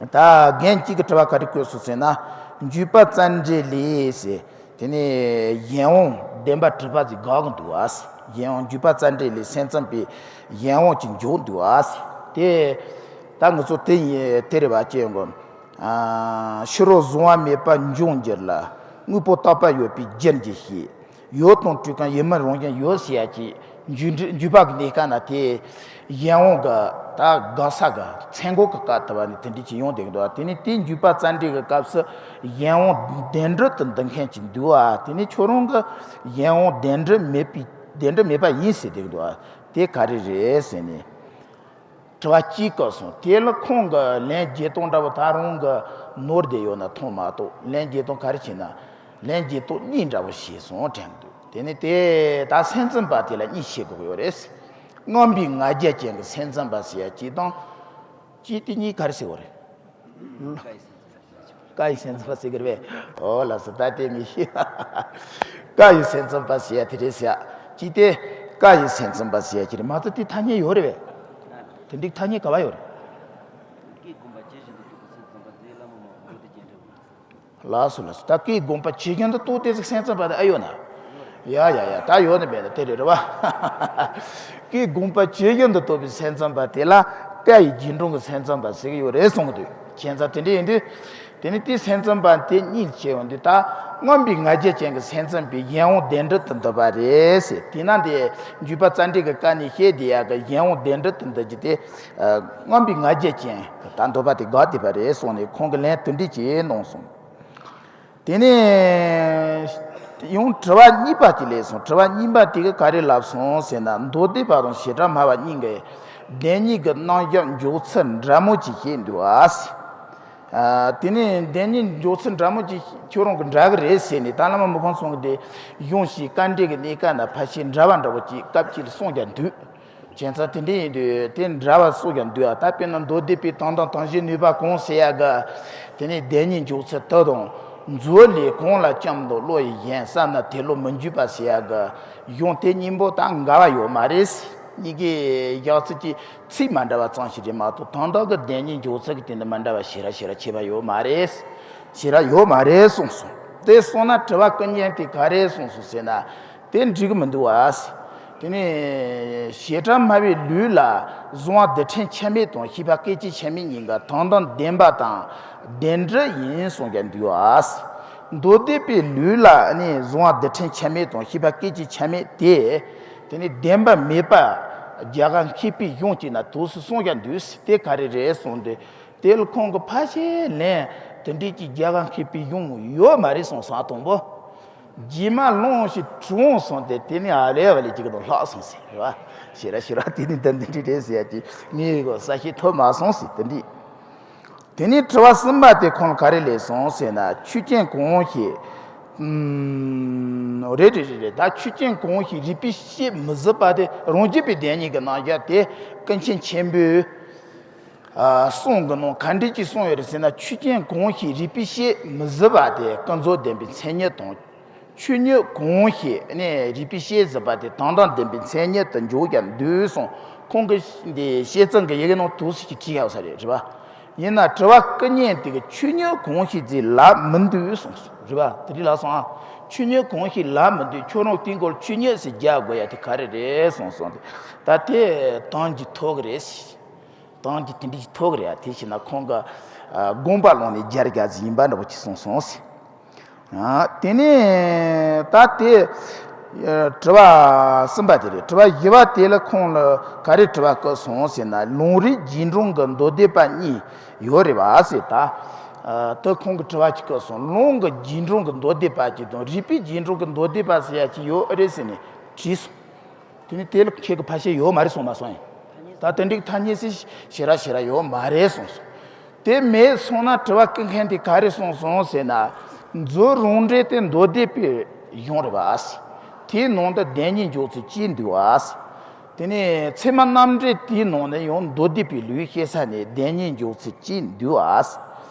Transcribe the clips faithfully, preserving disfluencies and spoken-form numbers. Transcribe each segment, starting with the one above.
ད་རྒན་གཅིག་གི་དྲི་བ་ག་རེ་བཀོད་སོང་ཟེར་ན། འཇུག་པ་ཙཎྜི་ལས་ཟེར། དེ་ནས་གཞན་དབང་བདེན་པར་གྲུབ་པ་ཟིག་དགག་གི་འདུག་ཨ། གཞན་དབང་འཇུག་པ་ཙཎྜི་ལས་སེམས་ཙམ་པའི་གཞན་དབང་གི་འཇོག་འདུག་ཨ། དེ་ད་ང་ཚོ་དེ་ཡིན་དེ་རེད་བ་ཅེས་ཡོང་གི། ཕྱི་རོལ་གཟུང་བ་མེད་པར་འཇོག་འགྱུར་ལ། དངོས་པོ་རྟག་པར་ཡོད་པའི་རྒྱུར་འགྱུར་ཞེས། ཡོད་དང་འཕྲོས་ཀྱང་ཡུལ་མིན་རང་བཞིན་ཡོད་ཟེར་ཡ་གྱི་འཇུག་འགྲེལ་འཇུག་པ་གི་གནས་སྐབས་ན་དེ་གཞན་དབང་གི་ད་དགག་ས་གི་མཚན་གོ་གི་སྐབས་དུ་བ་ནི་དེ་འདྲ་ཅིག་ཡོང་བསྡད་ཀྱི་འདུག་བ། དེ་ནི་དེ་འཇུག་པ་ཙཎྜི་གི་སྐབས་སུ་གཞན་དབང་བདེན་གྲུབ་ཏུ་འདུ་མཁན་ཅིག་འདུག་བ། དེ་ནི་ཁྱོད་རང་གི་གཞན་དབང་བདེན་གྲུབ་མེད་པའི་བདེན་གྲུབ་མེད་པ་ཡིན་ཟེར་བསྡད་ཀྱི་འདུག་བ། དེ་ག་རེ་རེད་ཟེར་ནས། དྲི་བ་གཅིག་བཀོད་སོང་། དེ་ལ་ཁོང་གི་ལན་བརྒྱད་སྟོང་འདྲ་པོ་ད་རུང་གི་ནོར་བསྡད་ཡོད་ན་མཐོང་མ་གཏོགས། ལན་བརྒྱད་སྟོང་ག་རེ་བྱས་ན། ལན་བརྒྱད་སྟོང་གཉིས་འདྲ་པོ་བྱས་སོང་དྲན་འདུག་དེ་ནི་དེ་ད་སེམས་ཙམ་པ་དེ་ལ་གཉིས་བྱེད་དགོས་ཀྱི་ཡོད་རེད། མངོན་པའི་ང་རྒྱལ་ཅན་གྱི་སེམས་ཙམ་པ་ཟེར་ཡ་གཅིག་དང་། གཅིག་དེ་གཉིས་ག་རེ་ཟེར་བ་རེད། ཀ་ཡི་སེམས་ཙམ་པ་ཟེར་གི་རེད་པས། ཨོ་ལགས་སོ། ད་དེ་མི་ཤེས། ཀ་ཡི་སེམས་ཙམ་པ་ཟེར་ཡ་དེ་རེད་ཟེར་ཡ། ཅི་སྟེ། ཀ་ཡི་སེམས་ཙམ་པ་ཟེར་ཡ་ཅི་རེད་མ་གཏོགས་དེ་ཐ་སྙད་ཡོད་རེད་པས། དེ་འགྲིག་ཐ་སྙད་ག་བ་ཡོད་རེད། ལགས་སོ་ལགས་སོ། ད་ཀའི་དགོངས་པ་ཇི་བཞིན་དུ་རྟོགས་ཏེ་ཟིག་སེམས་ཙམ་པ་དེ་ཨེ་ཡོད་ན། ཡ་ཡ་ཡ། ད་ཡོད་ནི་མེད་ན་དེ་རེད་རེད་བ། ཀའི་དགོངས་པ་ཇི་བཞིན་དུ་རྟོགས་པའི་སེམས་ཙམ་པ་དེ་ལ་ཀ་ཡི་རྗེས་འགྲོ་གི་སེམས་ཙམ་པ་ཟེར་གི་ཡོད་རེད་གསུང་གི་འདུག་བྱས་ཙང་དེ་འདྲ་ཡིན་དུས། དེ་ནི་དེའི་སེམས་ཙམ་པ་དེ་གཉིས་བྱས་ཡོང་དུས་ད་མངོན་པའི་ང་རྒྱལ་ཅན་གྱི་སེམས་ཙམ་པའི་གཞན་དབང་བདེན་གྲུབ་ཏུ་འདོད་པ་རེད་ཟེར། དེས་ན་འདི་འཇུག་པ་ཙཎྜི་གི་སྐབས་ནས་བཤད་བསྡད་ཡག་གི་གཞན་དབང་བདེན་གྲུབ་ཏུ་འདོད་རྒྱུ་དེ། མངོན་པའི་ང་རྒྱལ་ཅན་གྱི་ད་འདོད་པ་དེ་དགག་བསྡད་པ་རེད་གསུངས་ནས་ཁོང་གིས་ལན་དེ་འདྲ་ཅིག་གནང་སོང་། དེ་ནས་ཡང་དྲི་བ་གཉིས་པ་དེ་སླེབས་སོང་། དྲི་བ་གཉིས་པ་དེ་གིས་ག་རེ་ལབ་སོང་ཟེར་ན། མདོ་སྡེ་པ་དང་བྱེ་བྲག་སྨྲ་བ་གཉིས་ཀྱིས་བདེན་གཉིས་ཀྱི་རྣམ་གཞག་འཇོག་ཚུལ་འདྲ་མོ་ཅིག་བཤད་འདུག་ཨ། དེ་ནས་བདེན་གཉིས་འཇོག་ཚུལ་འདྲ་མོ་ཅིག་ཁྱོད་རང་གིས་འདྲ་གི་རེད་ཟེར་ནས། ད་བླ་མ་མི་ཕམ་ཚང་གིས་དེ་གཞུང་ཞིག་བཀའ་འགྲེལ་གྱི་གནས་སྐབས་ན་ཕལ་ཆེར་འདྲ་བ་འདྲ་བོ་ཅིག་སྐབས་གཅིག་ལ་གསུངས་ཀྱང་འདུག་བྱས་ཙང་དེ་འདྲ་ཡིན་དུས་དེ་འདྲ་བ་སོགས་ཀྱང་འདུག་ཨ། ད་དཔེར་ན་མདོ་སྡེ་པའི་དོན་དམ་དོན་བྱེད་ནུས་པ་གང་ཟེར་ཡག་གི། དེ་ནས་བདེན་གཉིས་འཇོག་ཚུལ་དེ་དང་། མཛོད་ལས་གང་ལ་ཅམ་དང་བློ་ཡིས་ཞེན་བསམ་ན་དེ་བློ་མི་འཇུག་པ་ཟེར་ཡག་གི་གཞུང་དེ་གཉིས་པོ་ད་འགལ་བ་ཡོད་མ་རེད། གཉིས་ཀའི་བཞག་ཚུལ་གྱི་ཚིག་མ་འདྲ་བ་ཙམ་ཞིག་རེད་མ་གཏོགས། དོན་དག་གི་བདེན་གཉིས་འཇོག་ཚུལ་གྱི་སྟེང་དུ་མ་འདྲ་བ་ཞེ་དྲག་ཞེ་དྲག་ཁྱད་པར་ཡོད་མ་རེད། ཞེ་དྲག་ཡོད་མ་རེད་གསུངས་སོང་། དེ་སོང་ན་དྲི་བ་ཀུན་མཁྱེན་དེ་ག་རེ་གསུངས་སོང་ཟེར་ན། དེ་འགྲིག་གི་མི་འདུག་ཨ། དེ་ནས་བྱེ་བྲག་སྨྲ་བའི་ལུགས་ལ་གཟུང་བ་རྡུལ་ཕྲན་ཆ་མེད་དང་ཤེས་པ་སྐད་ཅིག་ཆ་མེད་གཉིས་ཀ་དོན་དམ་བདེན་པ་དང་བདེན་གྲུབ་ཡིན་གསུང་ཀྱང་འདུག་ཨ། མདོ་སྡེ་པའི་ལུགས་ལ་ནི་གཟུང་བ་རྡུལ་ཕྲན་ཆ་མེད་དང་ཤེས་པ་སྐད་ཅིག་ཆ་མེད་དེ། དེ་ནི་བདེན་པ་མེད་པ་རྒྱ་གར་མཁས་པའི་གཞུང་གཅིག་ན་དུས་སུ་གསུང་ཀྱང་འདུག་དེ་ག་རེ་རེད་གསུངས་ཏེ། དེ་ལ་ཁོང་གིས་ཕལ་ཆེར་ལན་དེ་འདྲའི་ཅིག་རྒྱ་གར་མཁས་པའི་གཞུང་ཡོད་མ་རེད་གསུངས་སོང་། དང་པོ། རྗེས་མ་ལོང་ཞིག་གྲོངས་སོང་སྟེ། དེ་ནས་ཨ་ལེ་ཨ་ལེ་ཅིག་གི་དང་ལྷག་སོང་ཟེར་རེད་བ། ཞེ་ར་ཞེ་ར་དེ་ནི་འདི་འདི་འདྲ་རེད་ཟེར་ཡ་ཅིག་ངས་གོ་ས་ཞིག་ཐོབ་མ་སོང་ཟེར་དེ་འདྲ། དེ་ནས་དྲི་བ་གསུམ་པ་དེ་ཁོང་ལ་ག་རེ་སླེབས་སོང་ཟེར་ན། ཆོས་ཅན་གང་ཞིག་ཨུམ། རེད་རེད་རེད་རེད། ད་ཆོས་ཅན་གང་ཞིག་རིགས་པས་དཔྱད་མི་ཟིན་པ་དེ། རང་རྒྱུད་པའི་བདེན་གཉིས་ཀྱི་རྣམ་གཞག་དེ་ཀུན་མཁྱེན་ཆེན་པོས། ཨ། གསུང་གི་ནང་ག་འདྲ་ཅིག་གསུངས་ཡོད་རེད་ཟེར་ན། ཆོས་ཅན་གང་ཞིག་རིགས་པས་དཔྱད་མི་ཟིན་པ་དེ་ཀུན་རྫོབ་བདེན་པའི་མཚན་ཉིད་དང་། ཆོས་ཉིད་གང་ཞིག་ནི་རིགས་པས་དཔྱད་ཟིན་པ་དེ་དོན་དམ་བདེན་པའི་མཚན་ཉིད་དུ་འཇོག་ཀྱང་འདུག་གསུངས། ཁོང་གིས་འདི་བཤད་ཚང་གི་ཡི་གེ་ནང་དུ་ཞིག་བྲིས་ཡོད་ས་རེད། རེད་པ། ཡིན་ན་དྲི་བ་ཀུན་མཁྱེན་དེ་གིས་ཆོས་ཉིད་གང་ཞིག་ཟེར་ལབ་མི་འདུག་གསུངས་སོང་། རེད་པ། དེ་རིགས་ལ་སོང་ཨ། ཆོས་ཉིད་གང་ཞིག་ལབ་མི་འདུག་ཁྱོད་རང་དེའི་སྐོར་ཆོས་ཉིད་ཟེར་རྒྱག་དགོས་ཡ་དེ་ག་རེ་རེད་གསུངས་སོང་། ད་དེ་དོན་གྱིས་ཐོགས་ཀྱི་རེད། དོན་གྱིས་དེ་འདྲ་ཞིག་ཐོགས་ཀྱི་རེད། དེ་བྱས་ན་ཁོང་གི་ཨ་དགོངས་པ་ལོག་ནས་རྒྱལ་དགའ་ཟིག་ཡིན་པ་འདྲ་པོ་ཅིག་གསུངས་སོང་ཟེར། ཨ། དེ་ནས་ད་དེ་ཨ་དྲི་བ་གསུམ་པ་དེ་རེད། དྲི་བ་བཞི་པ་དེ་ལ་ཁོང་ལ་ག་རེ་དྲི་བ་བཀོད་སོང་ཟེར་ན། ལུང་རིགས་རྗེས་འབྲང་གི་མདོ་སྡེ་པ་གཉིས་ཡོད་རེད་པ་ཟེར། ད་ཨ་དེ་ཁོང་གིས་དྲི་བ་ཅིག་བཀོད་སོང་། ལུང་གི་རྗེས་འབྲང་གི་མདོ་སྡེ་པ་གཅིག་དང་། རིགས་པའི་རྗེས་འབྲང་གི་མདོ་སྡེ་པ་ཟེར་ཡ་ཅིག་ཡོད་རེད་ཟེར་ནས་དྲིས་སོང་། དེ་ནི་དེ་ལ་ཁྱེད་ཀྱི་ཕལ་ཆེར་ཡོད་མ་རེད་གསུངས་མ་སོང་ཡིན། ད་དེ་འདྲའི་ཐ་སྙད་ཟེར་ཞེ་དྲག་ཞེ་དྲག་ཡོད་མ་རེད་གསུངས་སོང་། དེ་མེད་སོང་ན་དྲི་བ་བཀོད་མཁན་དེ་ག་རེ་གསུངས་སོང་ཟེར་ན། མཛོད་རང་འགྲེལ་དེ་མདོ་སྡེ་པའི་གཞུང་རེད་པ་ཟེར། དེའི་ནང་དུ་བདེན་གཉིས་འཇོག་ཚུལ་གཅིག་འདུག་པ་ཟེར། དེ་ནས་ཚད་མ་རྣམ་འགྲེལ་དེའི་ནང་ནས་ཡང་མདོ་སྡེ་པའི་ལུགས་བཤད་ས་ནས་བདེན་གཉིས་འཇོག་ཚུལ་གཅིག་འདུག་པ་ཟེར།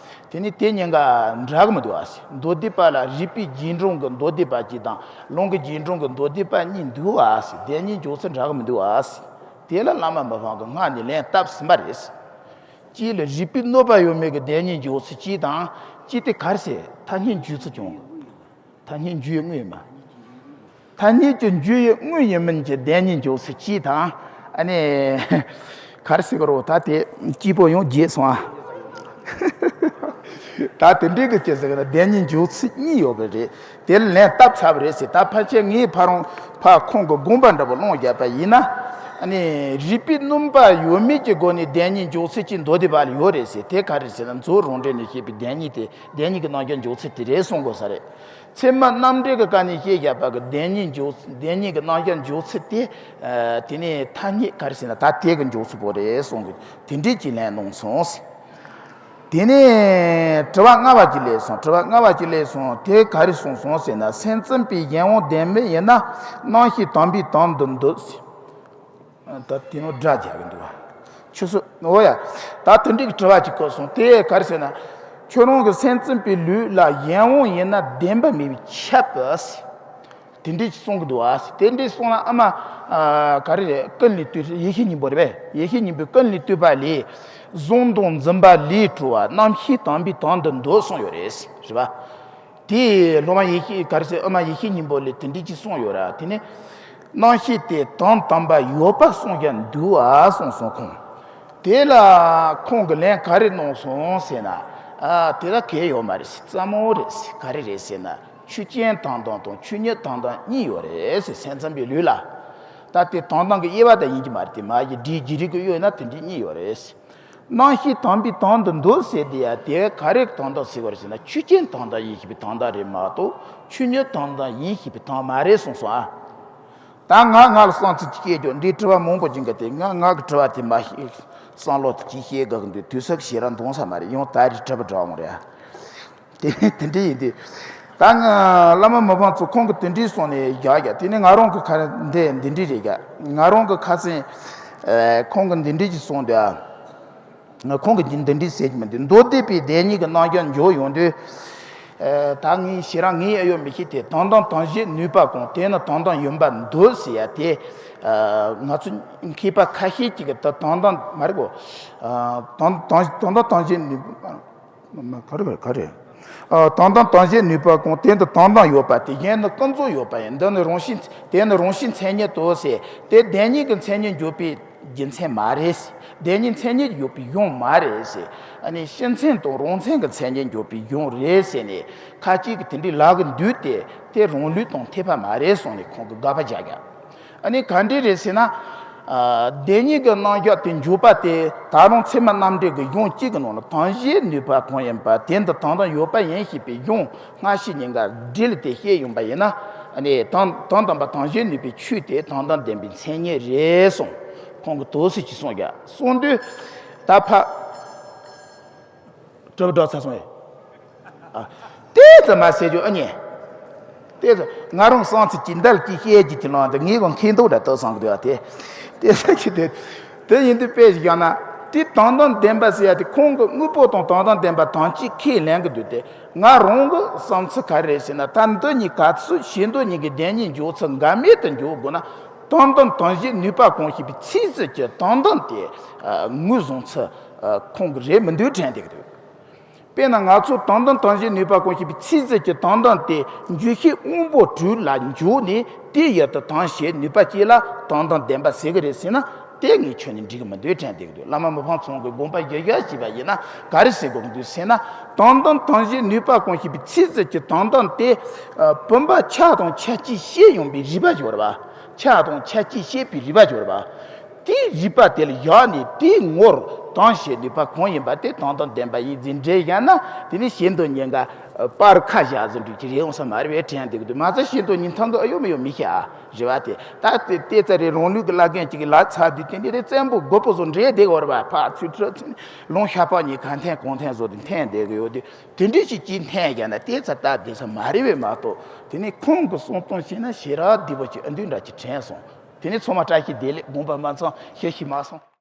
དེ་ནི་དེ་གཉིས་ཀ་འདྲ་གི་མི་འདུག་ཨ་ཟེར། མདོ་སྡེ་པ་ལ་རིགས་པའི་རྗེས་འབྲང་གི་མདོ་སྡེ་པ་གཅིག་དང་། ལུང་གི་རྗེས་འབྲང་གི་མདོ་སྡེ་པ་གཉིས་འདུག་ཨ་ཟེར། བདེན་གཉིས་འཇོག་ཚུལ་འདྲ་གི་མི་འདུག་ཨ་ཟེར། དེ་ལ་བླ་མ་མི་ཕམ་གྱིས་སྔར་ནས་ལན་བཏབ་ཟིན་པ་རེད་ཟེར། གཅིག་ལ་རིགས་པས་གནོད་པ་ཡོད་མེད་ཀྱི་བདེན་གཉིས་འཇོག་ཚུལ་གཅིག་དང་། གཅིག་དེ་ག་རེ་ཟེར། ཐ་སྙད་འཇོག་ཚུལ་གྱོང་། ཐ་སྙད་འཇོག་ཡུལ་དངོས་ཡིན་པ། ཐ་སྙད་ཀྱི་འཇོག་ཡུལ་དངོས་ཡིན་མིན་གྱི་བདེན་གཉིས་འཇོག་ཚུལ་གཅིག་དང་། ཨ་ནི། ག་རེ་ཟེར་གི་རོ། ད་དེ་སྐྱིད་པོ་ཡོང་རྗེས་སོང་ཨ། ད་དེ་འདྲའི་གི་ཅི་ཟེར་གི་ན་བདེན་གཉིས་འཇོག་ཚུལ་གཉིས་ཡོད་གི་རེད། དེ་ལ་ལན་བཏབ་ཚར་བ་རེད་ཟེར། ད་ཕལ་ཆེར་ངས་ཕ་རོང་ཕ་ཁོང་གི་དགོངས་པ་འདྲ་པོ་ལོངས་བརྒྱབ་པ་ཡིན་ན། ཨ་ནི་རིགས་པས་གནོད་པ་ཡོད་མེད་ཀྱི་སྒོ་ནས་བདེན་གཉིས་འཇོག་ཚུལ་གཅིག་མདོ་སྡེ་པ་ལ་ཡོད་རེད་ཟེར། དེ་ག་རེ་ཟེར་ན་མཛོ་རོང་འགྲེལ་ནས་བཤད་པའི་བདེན་གཉིས་དེ། བདེན་གཉིས་ཀྱི་རྣམ་གཞག་འཇོག་ཚུལ་དེ་རེད་གསུང་དགོས་ས་རེད། ཚད་མ་རྣམ་འགྲེལ་གྱི་སྐབས་ནས་བཤད་བཞག་པ་གི་བདེན་གཉིས་འཇོག་བདེན་གཉིས་ཀྱི་རྣམ་གཞག་འཇོག་ཚུལ་དེ། ཨ། དེ་ནས་ཐ་སྙད་ག་རེ་ཟེར་ན་ད་དེ་གི་འཇོག་ཚུལ་པོ་རེད་གསུང་གི། དེ་འདྲའི་ཅིག་ལན་གནང་སོང་ཟེར། དེ་ནས་དྲི་བ་ལྔ་པ་ཅིག་སླེབས་སོང་། དྲི་བ་ལྔ་པ་ཅིག་སླེབས་སོང་། དེ་ག་རེ་གསུངས་སོང་ཟེར་ན། སེམས་ཙམ་པའི་གཞན་དབང་ལྡན་པ་ཡིན་ན་རྣམ་ཤེས་དམ་པའི་དོན་དུ་འདོད་ཟེར། ད་དེ་ནོ་སྒྲ་རྒྱག་གི་འདུག་བ། ཆུ་སོ་འོ་ཡ། ད་དེ་འདྲའི་གི་དྲི་བ་ཅིག་བཀོད་སོང་། དེ་ག་རེ་ཟེར་ན། ཁྱོད་རང་གི་སེམས་ཙམ་པའི་ལུགས་ལ་གཞན་དབང་ཡིན་ན་བདེན་པ་མེད་པས་ཁྱབ་པས། དེ་འདྲའི་ཅིག་གསུང་གི་འདུག་བ། དེ་འདྲའི་གསུང་ན་ཨ་མ། ཨ། ག་རེ་རེད། ཀུན་ལས་བཏུས། ཡེ་ཤེས་སྙིང་པོ་རེད་པས། ཡེ་ཤེས་སྙིང་པོའི་ཀུན་ལས་བཏུས་པ་ལས། གཟུང་དང་འཛིན་པ་ལས་གྲོལ་བ་རྣམ་ཤེས་དམ་པའི་དོན་དུ་འདོད་གསུངས་ཡོད་རེད། རེད་པ། དེ་སློབ་མ་ཡེ་ཤེས་ག་རེ་ཟེར། ཨ་མ་ཡེ་ཤེས་སྙིང་པོ་ལས་དེ་འདྲའི་ཅིག་གསུངས་ཡོད་ར། དེ་ནས་རྣམ་ཤེས་དེ་དོན་དམ་པ་ཡོད་པ་གསུང་རྒྱུ་འདུག་ཨ་གསུངས་སོང་ཁོང་། དེ་ལ་ཁོང་གིས་ལན་ག་རེ་གནང་སོང་ཟེར་ན། ཨ། དེ་ལ་གལ་ཡོད་མ་རེད་ཟེར། ཙམ་མོ་རེད་ཟེར། ག་རེ་རེད་ཟེར་ན། ཆོས་ཅན་དོན་དམ་དང་ཆོས་ཉིད་དོན་དམ་གཉིས་ཡོད་རེད་ཟེར། སེམས་ཙམ་པའི་ལུགས་ལ། ད་དེ་དོན་དམ་གྱི་དབྱེ་བ་ད་ཡིན་གྱི་མ་རེད། དེ་མ་ཡི་སྒྲའི་རྒྱུད་རིག་གི་དབྱེ་བ་ན་དེ་འདྲའི་གཉིས་ཡོད་རེད་ཟེར། རྣམ་ཤེས་དམ་པའི་དོན་དུ་འདོད་ཟེར་དེ་ཡ་དེ་ག་རེ་དོན་དམ་ཟེར་བ་རེད་ཟེར་ན། ཆོས་ཅན་དོན་དམ་ཡིན་ཞེས་པའི་དོན་དམ་རེད་མ་གཏོགས་ཆོས་ཉིད་དོན་དམ་ཡིན་ཞེས་པའི་དོན་མ་རེད་གསུངས་སོང་ཨ། ད་ང་ང་ལ་བསམ་ཚུལ་ཅིག་བཤད་རྒྱུ། འདིའི་དྲི་བ་མང་པོ་ཅིག་འགའ་དེ་ང་ང་གི་དྲི་བ་དེ་མ་ཤེས། བསམ་བློ་དེ་ཅིག་བཤད་དགའ་གི་འདུག་དུས་ཚོད་ཞེ་ར་འདང་ས་མ་རེད། ཡང་ད་རེས་དྲི་བ་འདྲ་འོང་རེད། དེ་དེ་འདྲ་ཡིན་དུས། ད་ང་བླ་མ་མི་ཕམ་ཚོ་ཁོང་གི་དེ་འདྲའི་གསུང་ནས་རྒྱག་རྒྱག་དེ་ནས་ང་རང་གི་ཁ་འདི་འདི་འདྲའི་རེད་རྒྱག་ང་རང་གི་ཁ་སེང་། ཨ། ཁོང་གི་འདི་འདྲའི་ཅིག་གསུང་དུས་ཨ། ཁོང་གིས་འདི་འདི་འདྲའི་ཟེར་གྱི་མི་འདུག་མདོ་སྡེ་པའི་བདེན་གཉིས་ཀྱི་རྣམ་གཞག་འཇོག་ཡོང་དུས། ཨ། ད་ངས་ཞེ་རང་ངས་ཨེ་ཡོད་མི་ཤེས་ཏེ། དོན་དམ་དམ་བཞིན་ནུས་པ་གང་། དེ་ནི་དོན་དམ་ཡིན་པར་འདོད་ཟེར་ཡ་དེ། ཨ། ང་ཚོ་མཁས་པ་ཁ་ཤས་ཅིག་གིས་ད་དོན་དམ་མ་རེད་གོ། ཨ། དོན་དོན་དོན་དམ་དམ་བཞིན་ནུས་པ། མ་ག་རེ་ག་རེ། ཨ། དོན་དམ་དམ་བཞིན་ནུས་པ་གང་། དེ་འདི་དོན་དམ་ཡོད་པ་སྟེ། གཞན་ནི་ཀུན་རྫོབ་ཡོད་པ་ཡིན། འདི་ནི་རང་བཞིན། དེ་ནི་རང་བཞིན་མཚན་ཉིད་དོ་ཟེར། དེ་བདེན་གཉིས་ཀྱི་མཚན་ཉིད་འཇོག་པའི་རྒྱུ་མཚན་མ་རེད་ཟེར། བདེན་གཉིས་མཚན་ཉིད་འཇོག་པའི་གཞུང་མ་རེད་ཟེར། ཨ་ནི་སྤྱི་མཚན་དང་རང་མཚན་གྱི་མཚན་ཉིད་འཇོག་པའི་གཞུང་རེད་ཟེར་ནས་ཁ་ཅིག་གིས་དེ་འདྲའི་ལབ་གི་འདུག་སྟེ། དེ་རང་ལུགས་དང་འཐད་པ་མ་རེད་གསུངས་ནས་ཁོང་གིས་དགག་པ་རྒྱག་རྒྱག་ཨ་ནི་ག་འདྲ་རེད་ཟེར་ན། ཨ། བདེན་གཉིས་ཀྱི་རྣམ་གཞག་དེ་འཇོག་པ་དེ་ད་རུང་ཚད་མ་རྣམ་འགྲེལ་གྱི་གཞུང་གཅིག་གི་ནང་ལ་དམ་བཞིན་ནུས་པ་གང་ཡིན་པ་དེ་འདི་དོན་དམ་ཡོད་པ་ཡིན་ཞེས་པའི་གཞུང་སྔ་ཕྱི་གཉིས་ཀ་སྦྲེལ་ཏེ་བཤད་ཡོང་པ་ཡིན་ན། ཨ་ནི་དོན་དོན་དམ་པ་དམ་བཞིན་ནུས་པའི་ཆོས་དེ་དོན་དམ་བདེན་པའི་མཚན་ཉིད་རེད་གསུངས། ཁོང་གིས་དོགས་སེལ་གྱིས་གསུངས་ཀྱང་གསུངས་དུས། ད་ཕ། གྲུབ་གྲོགས་ཚ་སོང་ཨེ། ཨ། དེ་ཙམ་མ་ཟེར་རྒྱུ་ཨ་ཉེ། དེ་ཙམ་ང་རང་བསམ་ཚུལ་གྱི་འདལ་གྱི་བཤད་རྒྱུ་གྱི་ལང་དེ་ངས་གང་མཁས་མདོག་འདྲ་ལྟོས་བསམ་གི་འདུག་ཨ། དེ་དེ་ཟེར་གྱི་དེ་དེ་ཡིན་དུས་དཔེ་ཞིག་བཞག་ན། དེ་དོན་དམ་བདེན་པ་ཟེར་ཡ་དེ་ཁོང་གིས་དངོས་པོ་དང་དོན་དམ་བདེན་པ་དོན་གཅིག་ཁས་ལེན་གི་འདུག་སྟེ། ང་རང་གི་བསམ་ཚུལ་ག་རེ་རེད་ཟེར་ན། ད་འདི་གཉིས་ག་ཚོད་ཤེས་འདོད་གཉིས་ཀྱི་བདེན་གཉིས་འཇོག་ཚུལ་འགལ་མེད་དུ་འཇོག་དགོས་ན། དོན་དམ་དམ་བཞིན་ནུས་པ་གང་ཞེས་པའི་ཚིག་ཟིག་གི་དོན་དམ་དེ་ངོས་བཟུང་ཚུལ། ཨ། ཁོང་གི་རེད་མི་འདུག་དྲན་བསྡད་ཀྱི་འདུག་དཔེར་ན་ང་ཚོ་དོན་དམ་དམ་བཞིན་ནུས་པ་གང་ཞེས་པའི་ཚིག་ཟིག་གི་དོན་དམ་དེ་འཇུག་ཤེས་དབང་པོ་དྲུག་ལ་འཇུག་ནས་དེ་ཡུལ་དུ་དོན་བྱེད་ནུས་པ་ཅིག་ལ་དོན་དམ་བདེན་པ་ཟེར་གི་རེད་ཟེར་ན། དེ་ངས་ཁྱོན་ནས་འགྲིག་གི་མི་འདུག་དྲན་བསྡད་ཀྱི་འདུག་བླ་མ་མི་ཕམ་ཚང་གི་དགོངས་པ་བཞི་བཞག་བྱས་པ་ཡིན་ན་ག་རེ་ཟེར་དགོས་ཀྱི་འདུག་ཟེར་ན། དོན་དམ་དམ་བཞིན་ནུས་པ་གང་ཞེས་པའི་ཚིག་ཟིག་གི་དོན་དམ་དེ། ཨ། བུམ་པ་ཆགས་དང་ཆགས་བྱའི་ཤེས་ཡོང་པའི་རིགས་པ་ཞིག་ཡོད་རེད་པ། ཆགས་དང་ཆགས་བྱའི་ཤེས་པའི་རིགས་པ་ཞིག་ཡོད་རེད་པ། དེའི་རིགས་པ་དེ་ལ་བཞག་ནས་དེའི་ངོར་དོན་བྱེད་ནུས་པ་གང་ཡིན་པ་དེ་དོན་དམ་བདེན་པ་ཡིན་ཟེར་འགྲེལ་བཞག་ན། དེ་ནི་ཤེས་འདོད་གཉིས་ཀ་པར་ཁ་བཞག་ཟིན་འགྲུལ་གྱི་རེད་འོང་ས་མ་རེད་པས་དྲན་བསྡད་ཀྱི་འདུག་མ་ཚད་ཤེས་འདོད་གཉིས་མཐུན་འདོད་ཨ་ཡོད་མི་ཡོད་མི་ཤེས་ཨ། རེད་པ། དེ་ད་དེ་ལྟས་ཙ་རེ་རང་ལུགས་ཀྱི་བླ་རྒན་གཅིག་གིས་ལབ་ཚར་དུས། དེ་འདྲའི་རེད། བཙན་པོ་རྒོད་པོ་བཟོ་འདྲེ་བསྡད་ཡོད་རེད་པ། ཕར་ཚུར་ཁྲིད་ཚུར་ལོང་ཤ་པགས་གཉིས་ག་འཐེན་གང་འཐེན་བཟོ་དེ་འཐེན་བསྡད་ཀྱི་ཡོད་དུས། དེ་འདྲའི་ཞིག་ཅིག་འཐེན་བཞག་ན་དེ་ཚ་ད་བསྡད་ས་མ་རེད་པས་མ་གཏོགས། དེ་ནས་ཁོང་གི་གསུང་སྟངས་བྱས་ན་ཞེ་དྲག་བདེ་པོ་ཅིག་ཨ་འདུས་འདྲ་ཅིག་དྲན་སོང་། དེ་ནས་ཚང་མ་བཀྲ་ཤིས་བདེ་ལེགས། དགོངས་པ་མ་ཚོམ། ཤི་ཤི་མ་སོང་།